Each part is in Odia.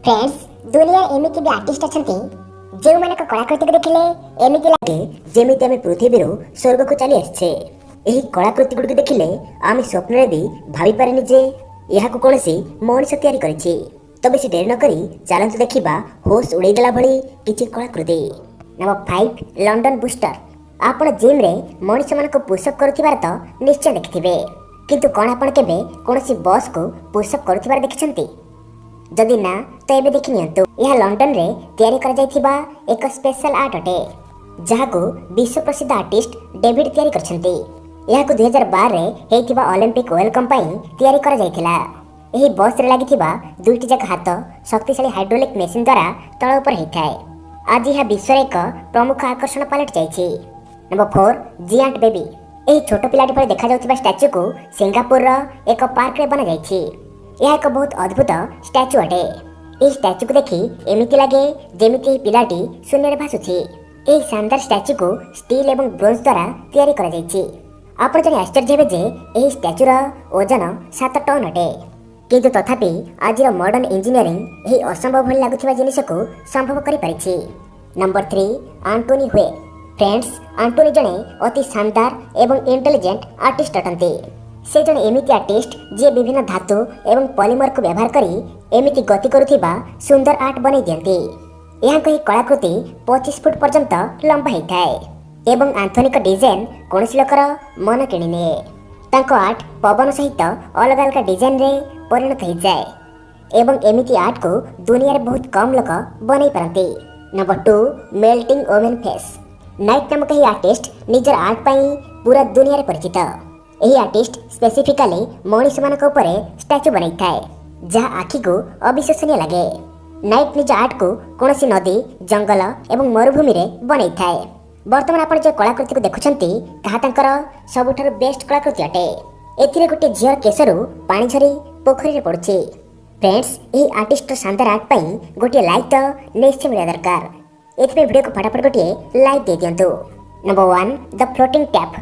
ଫ୍ରେଣ୍ଡସ୍, ଦୁନିଆରେ ଏମିତି ବି ଆର୍ଟିଷ୍ଟ ଅଛନ୍ତି, ଯେଉଁମାନଙ୍କ କଳାକୃତିକୁ ଦେଖିଲେ ଏମିତି ଲାଗେ ଲାଗେ ଯେମିତି ଆମେ ପୃଥିବୀରୁ ସ୍ୱର୍ଗକୁ ଚାଲି ଆସିଛେ। ଏହି କଳାକୃତି ଗୁଡ଼ିକୁ ଦେଖିଲେ ଆମେ ସ୍ୱପ୍ନରେ ବି ଭାବିପାରେନି ଯେ ଏହାକୁ କୌଣସି ମଣିଷ ତିଆରି କରିଛି। ତ ବେଶୀ ଡେରି ନକରି ଚାଲନ୍ତୁ ଦେଖିବା ହୋସ୍ ଉଡ଼େଇ ଦେଲା ଭଳି କିଛି କଳାକୃତି। Number 5, London booster. ଆପଣ ଜିମ୍ରେ ମଣିଷମାନଙ୍କୁ ପୁଷଅପ୍ କରୁଥିବାର ତ ନିଶ୍ଚୟ ଦେଖିଥିବେ, କିନ୍ତୁ କ'ଣ ଆପଣ କେବେ କୌଣସି ବସ୍କୁ ପୁଷଅପ୍ କରୁଥିବାର ଦେଖିଛନ୍ତି? ଯଦି ନା, ତ ଏବେ ଦେଖି ନିଅନ୍ତୁ। ଏହା ଲଣ୍ଡନରେ ତିଆରି କରାଯାଇଥିବା ଏକ ସ୍ପେଶାଲ ଆର୍ଟ ଅଟେ, ଯାହାକୁ ବିଶ୍ୱ ପ୍ରସିଦ୍ଧ ଆର୍ଟିଷ୍ଟ ଡେଭିଡ୍ ତିଆରି କରିଛନ୍ତି। ଏହାକୁ 2012ରେ ହେଇଥିବା ଅଲିମ୍ପିକ୍ welcome ପାଇଁ ତିଆରି କରାଯାଇଥିଲା। ଏହି ବସ୍ରେ ଲାଗିଥିବା ଦୁଇଟି ଯାକ ହାତ ଶକ୍ତିଶାଳୀ ହାଇଡ୍ରୋଲିକ୍ ମେସିନ୍ ଦ୍ୱାରା ତଳ ଉପରେ ହେଇଥାଏ। ଆଜି ଏହା ବିଶ୍ୱର ଏକ ପ୍ରମୁଖ ଆକର୍ଷଣ ପାଲଟି ଯାଇଛି। Number 4, giant baby. ଏହି ଛୋଟ ପିଲାଟି ଭଳି ଦେଖାଯାଉଥିବା ଷ୍ଟାଚ୍ୟୁକୁ ସିଙ୍ଗାପୁରର ଏକ ପାର୍କରେ ବନାଯାଇଛି। ଏହା ଏକ ବହୁତ ଅଦ୍ଭୁତ ଷ୍ଟାଚ୍ୟୁ ଅଟେ। ଏହି ଷ୍ଟାଚ୍ୟୁକୁ ଦେଖି ଏମିତି ଲାଗେ ଯେମିତି ଏହି ପିଲାଟି ଶୂନ୍ୟରେ ଭାସୁଛି। ଏହି ଶାନଦାର ଷ୍ଟାଚ୍ୟୁକୁ ଷ୍ଟିଲ୍ ଏବଂ ବ୍ରୋଞ୍ଜ ଦ୍ୱାରା ତିଆରି କରାଯାଇଛି। ଆପଣ ଜାଣି ଆଶ୍ଚର୍ଯ୍ୟ ହେବେ ଯେ ଏହି ଷ୍ଟାଚ୍ୟୁର ଓଜନ 7 ଟନ୍ ଅଟେ। କିନ୍ତୁ ତଥାପି ଆଜିର ମଡର୍ଣ୍ଣ ଇଞ୍ଜିନିୟରିଂ ଏହି ଅସମ୍ଭବ ଭଳି ଲାଗୁଥିବା ଜିନିଷକୁ ସମ୍ଭବ କରିପାରିଛି। ନମ୍ବର 3, ଆଣ୍ଟୋନି ହୁଏ। ଫ୍ରେଣ୍ଡସ୍, ଆଣ୍ଟୋନି ଜଣେ ଅତି ଶାନଦାର ଏବଂ ଇଣ୍ଟେଲିଜେଣ୍ଟ ଆର୍ଟିଷ୍ଟ ଅଟନ୍ତି। ସେ ଜଣେ ଏମିତି ଆର୍ଟିଷ୍ଟ, ଯିଏ ବିଭିନ୍ନ ଧାତୁ ଏବଂ ପଲିମରକୁ ବ୍ୟବହାର କରି ଏମିତି ଗତି କରୁଥିବା ସୁନ୍ଦର ଆର୍ଟ ବନେଇ ଦିଅନ୍ତି। ଏହାଙ୍କ ଏହି କଳାକୃତି 25 ଫୁଟ ପର୍ଯ୍ୟନ୍ତ ଲମ୍ବା ହେଇଥାଏ ଏବଂ ଆନ୍ଥୋନିଙ୍କ ଡିଜାଇନ କୌଣସି ଲୋକର ମନ କିଣିନିଏ। ତାଙ୍କ ଆର୍ଟ ପବନ ସହିତ ଅଲଗା ଅଲଗା ଡିଜାଇନରେ ପରିଣତ ହେଇଯାଏ ଏବଂ ଏମିତି ଆର୍ଟକୁ ଦୁନିଆରେ ବହୁତ କମ୍ ଲୋକ ବନେଇ ପାରନ୍ତି। Number 2, melting women face. Night ନାମକ ଏହି ଆର୍ଟିଷ୍ଟ ନିଜର ଆର୍ଟ ପାଇଁ ପୁରା ଦୁନିଆରେ ପରିଚିତ। ଏହି ଆର୍ଟିଷ୍ଟ ସ୍ପେସିଫିକାଲି ମଣିଷମାନଙ୍କ ଉପରେ ଷ୍ଟାଚୁ ବନେଇଥାଏ, ଯାହା ଆଖିକୁ ଅବିଶ୍ୱସନୀୟ ଲାଗେ। ନାଇଟ୍ ନିଜ ଆର୍ଟକୁ କୌଣସି ନଦୀ, ଜଙ୍ଗଲ ଏବଂ ମରୁଭୂମିରେ ବନେଇଥାଏ। ବର୍ତ୍ତମାନ ଆପଣ ଯେଉଁ କଳାକୃତିକୁ ଦେଖୁଛନ୍ତି, ତାହା ତାଙ୍କର ସବୁଠାରୁ ବେଷ୍ଟ କଳାକୃତି ଅଟେ। ଏଥିରେ ଗୋଟିଏ ଝିଅର କେଶରୁ ପାଣି ଝରି ପୋଖରୀରେ ପଡୁଛି। ଫ୍ରେଣ୍ଡସ୍, ଏହି ଆର୍ଟିଷ୍ଟର ଶାନଦାର ଆର୍ଟ ପାଇଁ ଗୋଟିଏ ଲାଇକ୍ ତ ନିଶ୍ଚୟ ମିଳିବା ଦରକାର। ଏଥିପାଇଁ ଭିଡ଼ିଓକୁ ଫଟାଫଟ ଗୋଟିଏ ଲାଇକ୍ ଦେଇଦିଅନ୍ତୁ। ନମ୍ବର 1, ଦ ଫ୍ଲୋଟିଂ ଟ୍ୟାପ୍।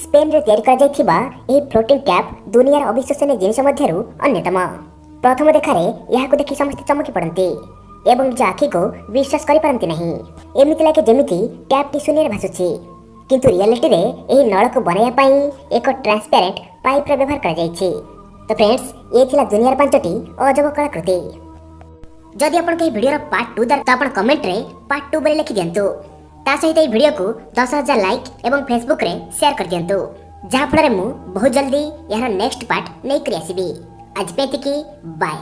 ସ୍ପେନରେ ତିଆରି କରାଯାଇଥିବା ଏହି ଫ୍ଲୋଟିଂ ଟ୍ୟାପ୍ ଦୁନିଆର ଅବିଶ୍ୱସନୀୟ ଜିନିଷ ମଧ୍ୟରୁ ଅନ୍ୟତମ। ପ୍ରଥମ ଦେଖାରେ ଏହାକୁ ଦେଖି ସମସ୍ତେ ଚମକି ପଡ଼ନ୍ତି ଏବଂ ନିଜ ଆଖିକୁ ବିଶ୍ୱାସ କରିପାରନ୍ତି ନାହିଁ। ଏମିତି ଲାଗେ ଯେମିତି ଟ୍ୟାପ୍ଟି ଶୂନ୍ୟରେ ଭାସୁଛି। କିନ୍ତୁ ରିଆଲିଟିରେ ଏହି ନଳକୁ ବନାଇବା ପାଇଁ ଏକ ଟ୍ରାନ୍ସପ୍ୟାରେଣ୍ଟ ପାଇପ୍ର ବ୍ୟବହାର କରାଯାଇଛି। ତ ଫ୍ରେଣ୍ଡସ୍, ଏ ଥିଲା ଦୁନିଆର ପାଞ୍ଚଟି ଅଜବ କଳାକୃତି। ଯଦି ଆପଣଙ୍କୁ ଏହି ଭିଡ଼ିଓର ପାର୍ଟ 2 ଦରକାର, ତ ଆପଣ କମେଣ୍ଟରେ ପାର୍ଟ 2 ବୋଲି ଲେଖିଦିଅନ୍ତୁ। ତା ସହିତ ଏହି ଭିଡ଼ିଓକୁ 10,000 ଲାଇକ୍ ଏବଂ ଫେସବୁକରେ ସେୟାର କରିଦିଅନ୍ତୁ, ଯାହାଫଳରେ ମୁଁ ବହୁତ ଜଲ୍ଦି ଏହାର ନେକ୍ସଟ ପାର୍ଟ ନେଇକରି ଆସିବି। ଆଜି ପାଇଁ ଏତିକି, ବାଏ।